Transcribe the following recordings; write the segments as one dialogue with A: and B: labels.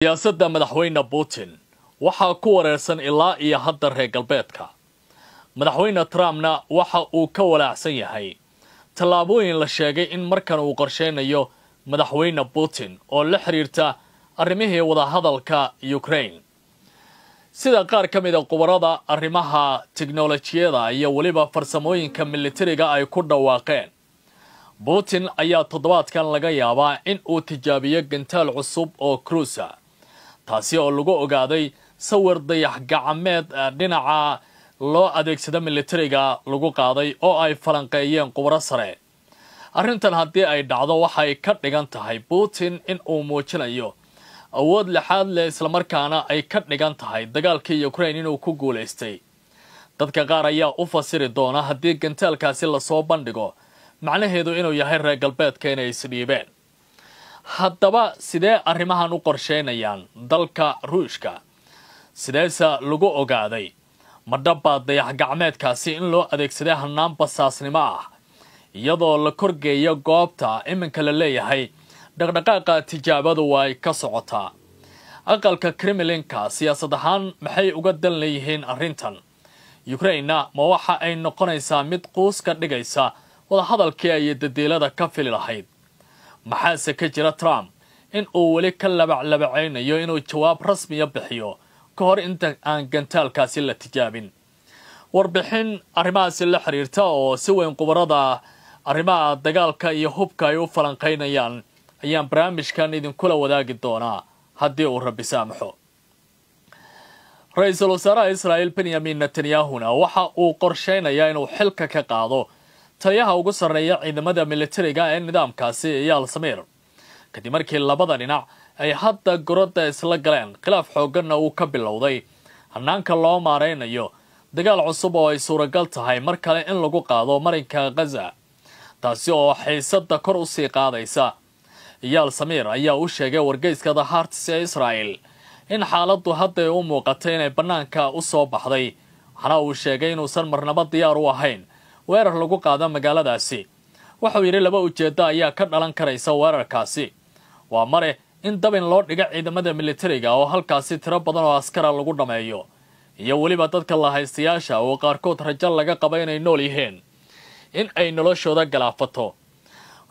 A: Siyaasadda madaxweyne Putin waxaa ku wareersan ilaa iyo hadda reer galbeedka. Madaxweyne Trumpna waxa uu ka walaacsan yahay tallaabooyin la sheegay in markan uu qorsheynayo madaxweyne Putin oo la xiriirta arrimihii wadahadalka Ukraine. Sida qaar ka mid a khubarada arrimaha tiknolojiyada iyo weliba farsamooyinka militariga ay ku dhawaaqeen, Putin ayaa toddobaadkan laga yaabaa in uu tijaabiyo gantaal cusub oo cruisa, taasi oo lagu ogaaday sawir dayax gacmeed dhinaca loo adeegsado militariga lagu qaaday oo ay falanqeeyeen khubaro sare. Arrintan haddii ay dhacdo, waxay ka dhigan tahay Putin in uu muujinayo awood lixaad leh, islamarkaana ay ka dhigan tahay dagaalkii Ukraine inuu ku guulaystay. Dadka qaar ayaa u fasiri doona haddii gantaalkaasi lasoo bandhigo macnaheedu inuu yahay reer galbeedka inay isdhiibeen. Haddaba sidee arrimahan u qorsheynayaan dalka Ruushka? Sideese lagu ogaaday? Ma dhabbaa dayax gacmeedkaasi in loo adeegsaday hanaan basaasnimo ah, iyadoo la korgeeyo goobta iminka la leeyahay dhaqdhaqaaqa tijaabadu way ka socotaa? Aqalka Kremlinka siyaasad ahaan maxay uga dan leeyihiin arrintan? Ukrainena ma waxa ay noqonaysaa mid quus ka dhigaysa wadahadalkii ay dadiilada ka fili lahayd? Maxaase ka jira Trump in uu weli ka labaclabacaynayo inuu jawaab rasmiya bixiyo ka hor inta aan gantaalkaasi la tijaabin? Warbixin arrimahaasi la xiriirta oo si weyn khubarada arrimaha dagaalka iyo hubka ay u falanqaynayaan ayaan barnaamijkan idinkula wadaagi doonaa haddii uu Rabbi saamaxo. Ra-iisul wasaaraha Israa'il Benyamin Netanyahuna waxa uu qorsheynayaa inuu xilka ka qaado taliyaha ugu sarreeya ciidamada militariga ee nidaamkaasi, Iyaal Samiir, kadib markii labada dhinac ay hadda gorodda isla galeen, khilaaf xoogganna uu ka bilowday hanaanka loo maareynayo dagaal cusub oo ay suuragal tahay mar kale in lagu qaado marinka Khaza, taasi oo xiisadda kor usii qaadaysa. Iyaal Samiir ayaa u sheegay wargeyska The Hearts ee Israa'el in xaaladdu hadday u muuqatay inay bannaanka u soo baxday, waxaana uu sheegay inuusan marnabo diyaar u ahayn weerar lagu qaado magaaladaasi. Wuxuu yidhi laba ujeeddo ayaa ka dhalan karaysa weerarkaasi. Waa mare in dabin loo dhigo ciidamada militariga oo halkaasi tiro badan oo askara lagu dhammeeyo, iyo weliba dadka lahaystayaasha oo qaarkood rajo laga qabo inay nool yihiin in ay noloshooda galaafato.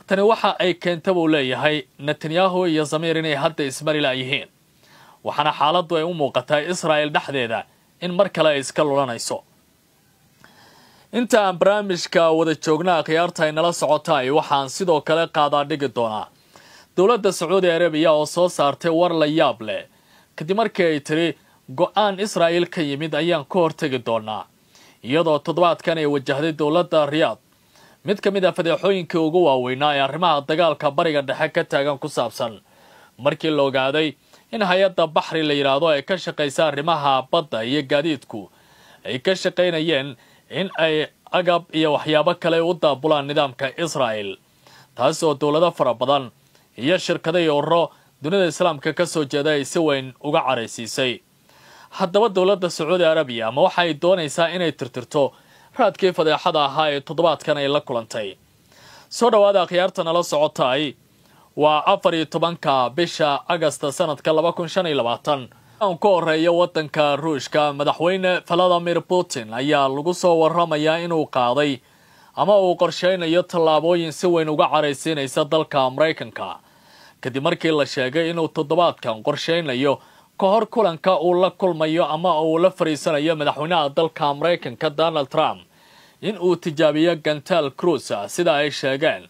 A: Tani waxa ay keenta, buu leeyahay, Netanyahu iyo Samiir inay hadda ismari laayihiin, waxaana xaaladdu ay u muuqataa Israa'el dhexdeeda in mar kale ay iska lulanayso. Inta aan barnaamijka wada joogna, akhyaarta ay nala socotaay, waxaan sidoo kale qaadaa dhigi doonaa dowladda Sacuudi Arabiya oo soo saartay war la yaab leh kadib markii ay tiri go-aan Israa'il ka yimid ayaan ka hortegi doonaa, iyadoo toddobaadkan ay wajahday dowladda Riyaad mid ka mid a fadeexooyinkii ugu waaweynaa ee arrimaha dagaalka Bariga Dhexe ka taagan ku saabsan, markii la ogaaday in hay-adda Baxri la yidhaahdo ay ka shaqaysa arrimaha badda iyo gaadiidku ay ka shaqaynayeen in ay agab iyo waxyaabo kale u daabulaan nidaamka Israa'el, taas oo dowlado fara badan iyo shirkada iyo ururo dunida islaamka ka soo jeeda ay si weyn uga caraysiisay. Haddaba dowladda Sacuudi Arabiya ma waxay doonaysaa inay tirtirto raadkii fadeexada ahaa ee toddobaadkan ay la kulantay? Soo dhawaada akhyaarta nala socotaay. Waa 14-ka bisha Agasta sanadka 2025. Aan ku horeeya waddanka Ruushka, madaxweyne Valadimir Putin ayaa lagu soo waramayaa inuu qaaday ama uu qorsheynayo tallaabooyin si weyn uga caraysiinaysa dalka Maraykanka, kadib markii la sheegay inuu toddobaadkan qorsheynayo ka hor kulanka uu la kulmayo ama uu la fariisanayo madaxweynaha dalka Maraykanka Donald Trump in uu tijaabiyo gantaal cruisa, sida ay sheegeen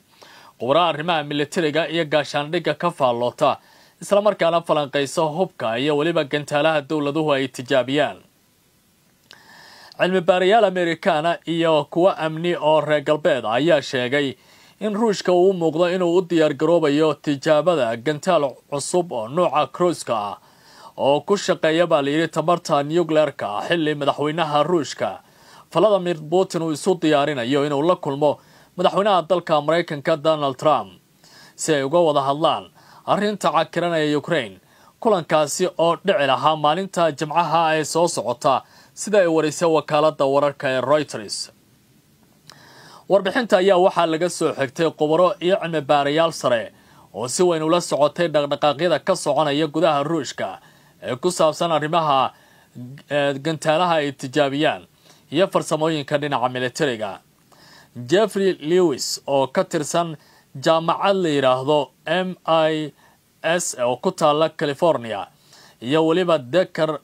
A: khubaraha arrimaha militariga iyo gaashaandhigga ka faalloota, islamarkaana falanqaysa hubka iyo weliba gantaalaha dowladuhu ay tijaabiyaan. Cilmi baarayaal Amerikaana iyo kuwo amni oo reer galbeed ayaa sheegay in Ruushka uu u muuqdo inuu u diyaargaroobayo tijaabada gantaal cusub oo nuuca cruiska ah oo ku shaqeeya, baa layidhi, tamarta nucleerka, xilli madaxweynaha Ruushka Valadimir Putin uu isu diyaarinayo inuu la kulmo madaxweynaha dalka Maraykanka Donald Trump si ay uga wada hadlaan arrinta cakiran ee Ukraine, kulankaasi oo dhici lahaa maalinta Jimcaha ee soo socota, sida ay warisay wakaaladda wararka ee Reuters. Warbixinta ayaa waxaa laga soo xigtay khubaro iyo cilmi baarayaal sare oo si weyn ula socotay dhaqdhaqaaqyada ka soconaya gudaha Ruushka ee ku saabsan arrimaha gantaalaha ay tijaabiyaan iyo farsamooyinka dhinaca militariga. Jeffrey Lewis oo ka tirsan jaamacad la yidhaahdo MIS oo ku taala California iyo weliba Decker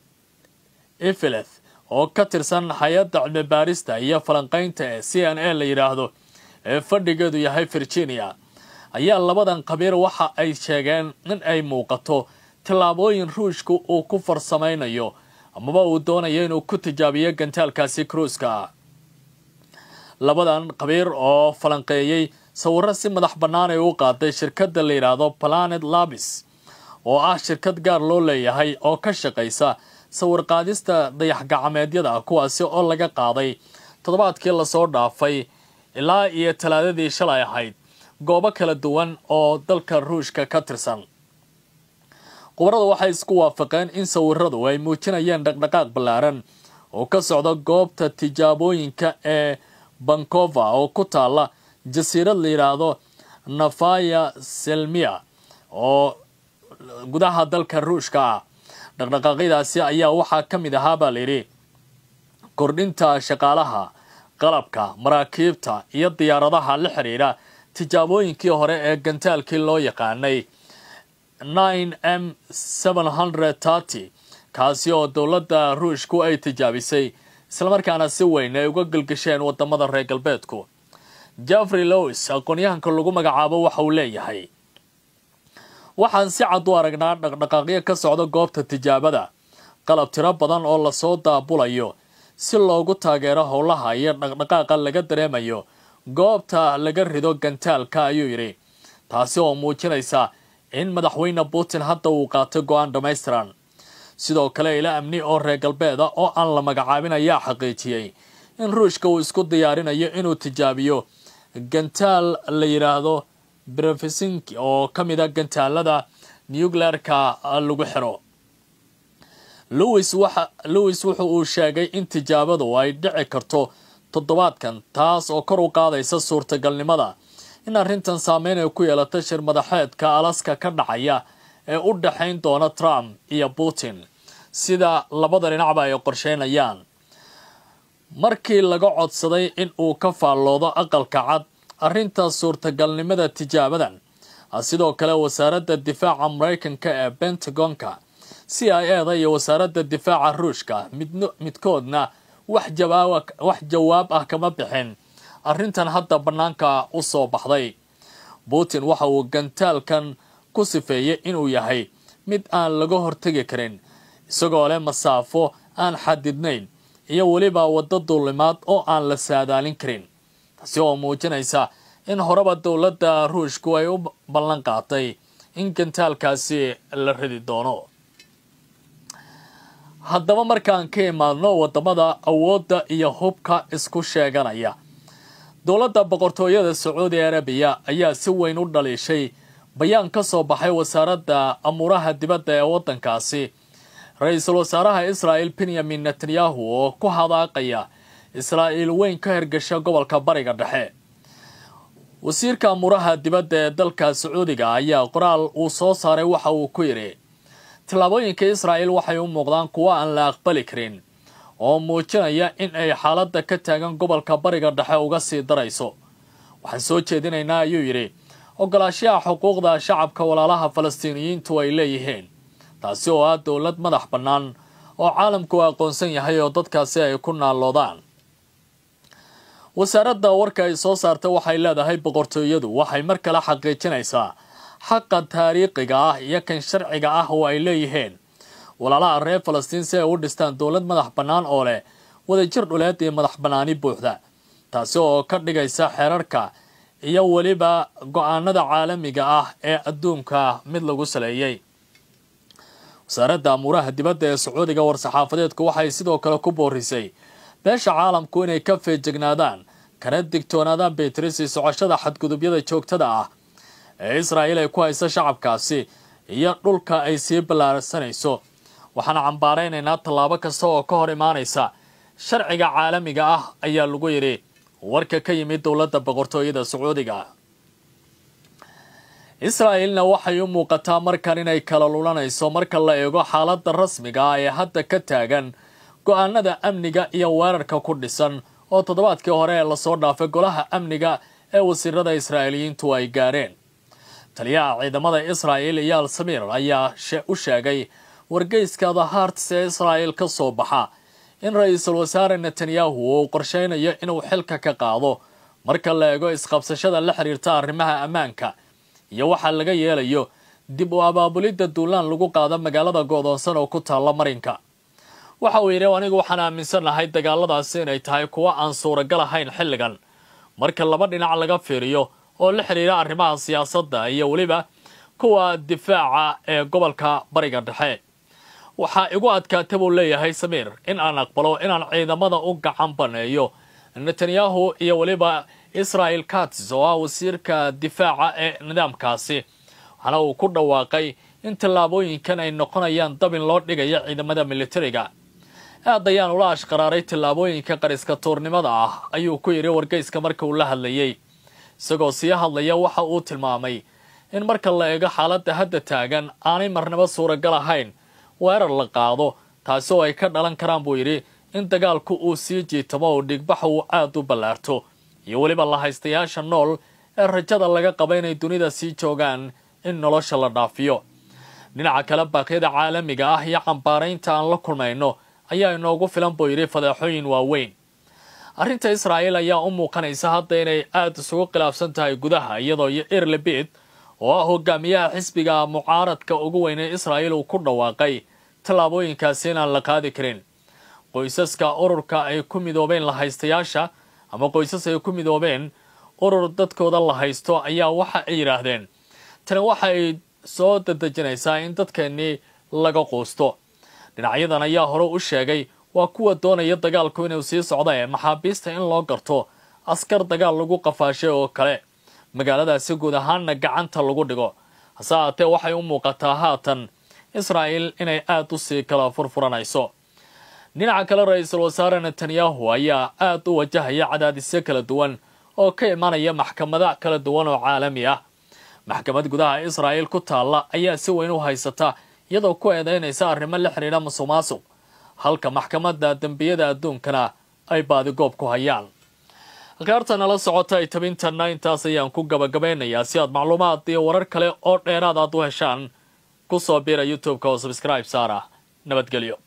A: Eveleth oo ka tirsan hay-adda cilmi baarista iyo falanqaynta ee CNA la yidhaahdo ee fadhigeedu yahay Virginia ayaa labadan khabiir waxa ay sheegeen in ay muuqato tallaabooyin Ruushku uu ku farsamaynayo amaba uu doonayo inuu ku tijaabiyo gantaalkaasi cruiska. Labadan khabiir oo falanqeeyey sawirro si madax bannaan ay u qaaday shirkadda la yidhaahdo Planet Labs oo ah shirkad gaar loo leeyahay oo ka shaqaysa sawir qaadista dayax-gacmeedyada, kuwaasi oo laga qaaday toddobaadkii lasoo dhaafay ilaa iyo talaadadii shalay ahayd goobo kala duwan oo dalka Ruushka ka tirsan. Khubaradu waxay isku waafaqeen in sawiradu ay muujinayeen dhaqdhaqaaq ballaaran oo ka socda goobta tijaabooyinka ee Bankova oo ku taala jasiirad la yidhaahdo Nafaya Selmia oo gudaha dalka Ruushka ah. Dhaqdhaqaaqyadaasi ayaa waxaa ka mid ahaa baa layidhi kordhinta shaqaalaha, qalabka, maraakiibta iyo diyaaradaha la xiriira tijaabooyinkii hore ee gantaalkii loo yaqaanay 9M730, kaasi oo dowladda Ruushku ay tijaabisay islamarkaana si weyn ay uga gelgasheen wadamada reer galbeedku. Jeffrey Lewis aqoon-yahanka lagu magacaabo waxa uu leeyahay waxaan si cad u aragnaa dhaqdhaqaaqyo ka socda goobta tijaabada, qalab tiro badan oo lasoo daabulayo si loogu taageero howlaha iyo dhaqdhaqaaqa laga dareemayo goobta laga rido gantaalka, ayuu yidhi, taasi oo muujinaysa in madaxweyne Putin hadda uu qaatay go-aan dhammaystiran. Sidoo kale ila amni oo reer galbeeda oo aan la magacaabin ayaa xaqiijiyey in Ruushka uu isku diyaarinayo inuu tijaabiyo gantaal la yidhaahdo Brefesinki oo ka mid a gantaalada nuclearka lagu xiro. Lewis wuxu uu sheegay in tijaabadu ay dhici karto toddobaadkan, taas oo kor u qaadaysa suurtagalnimada in arrintan saameyn ay ku yeelato shir madaxeedka Alaska ka dhacaya ee u dhaxayn doona Trump iyo Putin, sida labada dhinacba ay qorsheynayaan. Markii laga codsaday in uu ka faalloodo aqalka cad arrinta suurtagalnimada tijaabadan, sidoo kale wasaaradda difaaca Maraykanka ee Pentagonka, CIA-da iyo wasaaradda difaaca Ruushka midkoodna wax jawaab ah kama bixin arrintan hadda bannaanka u soo baxday. Putin waxa uu gantaalkan ku sifeeyey inuu yahay mid aan laga hortegi karin, isagoo leh masaafo aan xadidnayn iyo weliba waddo duulimaad oo aan la saadaalin karin, taasi oo muujinaysa in horeba dowladda Ruushku ay u ballan qaatay in gantaalkaasi la ridi doono. Haddaba markaan ka imaadno wadamada awoodda iyo hubka isku sheeganaya, dowladda boqortooyada Sacuudi Arabiya ayaa si weyn u dhaliishay bayaan ka soo baxay wasaaradda amuuraha dibadda ee waddankaasi. Ra-iisul wasaaraha Israa'il Benyamin Netanyahu oo ku hadaaqaya Israa'iil weyn ka hergasha gobolka Bariga Dhexe. Wasiirka amuuraha dibadda ee dalka Sacuudiga ayaa qoraal uu soo saaray waxa uu ku yidhi tallaabooyinka Israa'iil waxay u muuqdaan kuwo aan la aqbali karin oo muujinaya in ay xaaladda ka taagan gobolka Bariga Dhexe uga sii darayso. Waxaan soo jeedinaynaa, ayuu yidhi, ogolaanshaha xuquuqda shacabka walaalaha Falastiiniyiintu ay leeyihiin, taasi oo ah dowlad madax bannaan oo caalamku aqoonsan yahay oo dadkaasi ay ku naalloodaan. Wasaaradda warka ay soo saartay waxay leedahay boqortooyadu waxay mar kale xaqiijinaysaa xaqa taariikhiga ah iyo kan sharciga ah oo ay leeyihiin walaalaha reer Falastiin si ay u dhistaan dowlad madax bannaan oo leh wadajir dhuleed iyo madax bannaani buuxda, taasi oo ka dhigaysa xeerarka iyo weliba go-aanada caalamiga ah ee adduunka mid lagu saleeyay. Wasaaradda amuuraha dibadda ee Sacuudiga war-saxaafadeedku waxay sidoo kale ku boorisay beesha caalamku inay ka feejignaadaan kana digtoonaadaan Beatrice socoshada xadgudubyada joogtada ah ee Israa'iil ay ku hayso shacabkaasi iyo dhulka ay sii ballaarsanayso. Waxaan cambaaraynaynaa tallaabo kasta oo ka hor imaanaysa sharciga caalamiga ah, ayaa lagu yidhi warka ka yimid dowladda boqortooyada Sacuudiga. Israa'iilna waxay u muuqataa markan inay kala lulanayso marka la eego xaaladda rasmiga ah ee hadda ka taagan go'aanada amniga iyo weerarka ku dhisan oo toddobaadkii hore ee lasoo dhaafay golaha amniga ee wasiirada Israa'iiliyiintu ay gaareen. Taliyaha ciidamada Israa'iil Eyal Samir ayaa u sheegay wargeyska The Hearts ee Israa'iil ka soo baxa in ra-iisul wasaare Netanyahu uu qorsheynayo inuu xilka ka qaado marka la eego isqabsashada la xiriirta arrimaha ammaanka iyo waxaa laga yeelayo dib u abaabulidda duulaan lagu qaado magaalada go'doonsan oo ku taalla marinka. Waxa uu yidhi anigu waxaan aaminsanahay dagaaladaasi inay tahay kuwo aan suuragal ahayn xilligan marka laba dhinac laga fiiriyo oo la xiriira arrimaha siyaasadda iyo weliba kuwa difaaca ee gobolka Bariga Dhexe. Waxaa igu adkaata buu leeyahay Samiir in aan aqbalo inaan ciidamada u gacan baneeyo Netanyahu iyo weliba Israel Katz oo ah wasiirka difaaca ee nidaamkaasi. Waxaana uu ku dhawaaqay in tallaabooyinkan ay noqonayaan dabin loo dhigayo ciidamada militariga. Aad ayaan ula ashqaraaray tallaabooyinka qariska tuurnimada ah, ayuu ku yidhi wargeyska marka uu la hadlayay. Isagoo sii hadlaya waxa uu tilmaamay in marka la eego xaaladda hadda taagan aanay marnaba suuragal ahayn weerar la qaado, taasi oo ay ka dhalan karaan buu yidhi in dagaalku uu sii jiitamo oo dhigbaxa uu aad u ballaarto iyo weliba la haystayaasha nool ee rajada laga qaba inay dunida sii joogaan in nolosha la dhaafiyo. Dhinaca kale, baaqyada caalamiga ah iyo cambaaraynta aan la kulmayno ayaa inoogu filan buu yidhi fadeexooyin waaweyn. Arrinta Israa'iil ayaa u muuqanaysa hadda inay aad isugu khilaafsan tahay gudaha, iyadoo Yair Lapid oo ah hogaamiyaha xisbiga mucaaradka ugu weyn ee Israa'iil uu ku dhawaaqay tallaabooyinkaasi inaan la qaadi karin. Qoysaska ururka ay ku midoobeen la haystayaasha ama qoysas ay ku midoobeen urur dadkooda la haysto ayaa waxa ay yidhaahdeen tani waxa ay soo dadejinaysaa in dadkeennii laga quusto. Dhinacyadan ayaa hore u sheegay waa kuwa doonaya dagaalku inuu sii socdo ee maxaabiista in loo garto askar dagaal lagu qafaashay oo kale magaaladaasi guud ahaanna gacanta lagu dhigo. Hase haatee waxay u muuqataa haatan Israa'iil inay aad u sii kala furfuranayso. Dhinaca kale, ra-iisul wasaare Netanyahu ayaa aad u wajahaya cadaadisyo kala duwan oo ka imanaya maxkamada kala duwan oo caalami ah. Maxkamad gudaha Israa'iil ku taalla ayaa si weyn u haysata iyadoo ku eedeynaysa arrimo la xiriira musuqmaasuq, halka maxkamadda dembiyada adduunkana ay baadigoob ku hayaan. Halkaarta nala socota ay tabintanna intaas ayaan ku gabagabeynayaa. Si aad macluumaad iyo warar kale oo dheeraad aad u heshaan, ku soo biira YouTube-ka oo subscribe saara. Nabadgelyo.